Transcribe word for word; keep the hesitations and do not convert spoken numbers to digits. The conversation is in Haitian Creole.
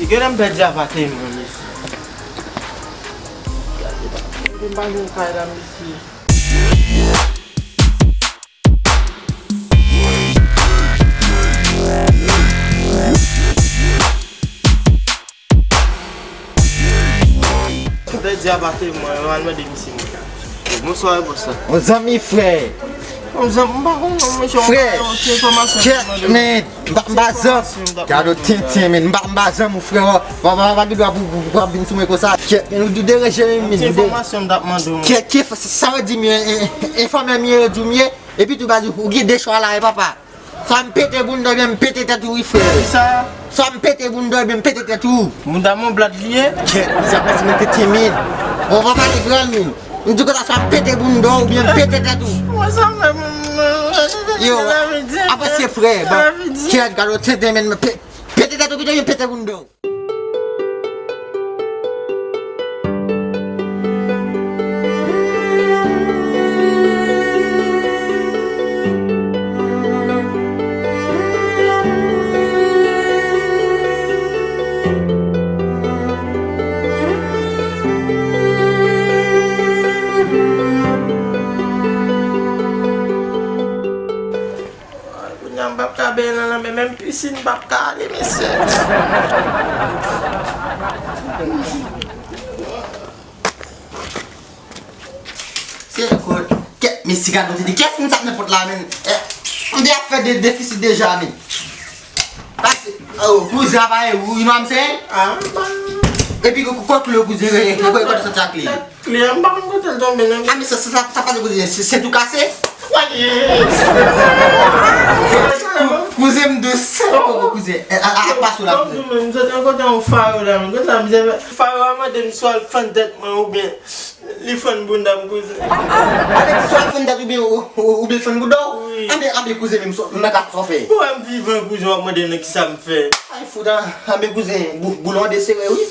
Genlè m pèdi apateman, mesye. Gade, m pa jwenn kay la, mesye. M pèdi apateman, yo al mande misye mwen. Bonswa, bòs la. Yon zanmi, frè. Yon zanmi, m pa konn non, mesye, yon Frè, yon ti enfòmasyon m te kèt, mande w. Men, m pa, m pa zanmi. Gade w tenten, men, m pa, m pa zanmi w, frè. W pa, w pa, w pa gen dwa pou, pou, pou ap vin sou mwen konsa. Kèt, men, ou deranje, men, men, Ti ou de- enfòmasyon m t ap mande w. Kèt, kèt, sa, sa w di m ye, e, e, enfòmè m ye, yo di w m ye. Epi tou, baz, ou gen de chwa la, e papa. Swa m pete bounda oubyen m pete tèt ou, wi, frè. Kisa? Swa m pete bounda oubyen m pete tèt ou. Bounda m yon blad li ye. Kèt, sa pase mwen te timid. Bon, w pa pale gran moun. M di konsa, swa m pete bounda oubyen m pete tèt ou. Mwen sa m fè moun. Yo, avanse, frè. Bon, kèt, gade w tenten, men pe-, pete tèt ou pito oubyen pete bounda w. Kounye a m p ap ka benyen nan lanmè, menm pisin m p ap ka ale, mesye. Se kout. Kèt, mesye, gade yon tete. Kiyès moun sa k nan pòt la, menm? Eh, m te ap fè de, defisit deja, menm. Pase, oh, kouzen, apa e ou, you know what I'm saying? Ah, m pa Epi, kote kle kouzen, kote soti ak li? Kle a, m pa konn kote l tonbe, non. Ah, men sa, sa, sa, sa pa de kote, se, se tou kase. Kouzen m dous. Kouzen, eh, a, a, a, pa sou la, kouzen. M sot yon kote yon faro la, men kote sa, mizè, faro a mande m si w al fann tèt mwen oubyen li fann bounda m, kouzen. Avèk ti swa fann tèt oubyen, ou, ou, oubyen fann bounda w? Wi. Anben, anben, kouzen, menm sa, m pa ka sa w fè. Ou wè m vivan, kouzen, w ap mande m nan kisa m fè. Ay, fout, anben, kouzen, bou-, boulon desere, wi.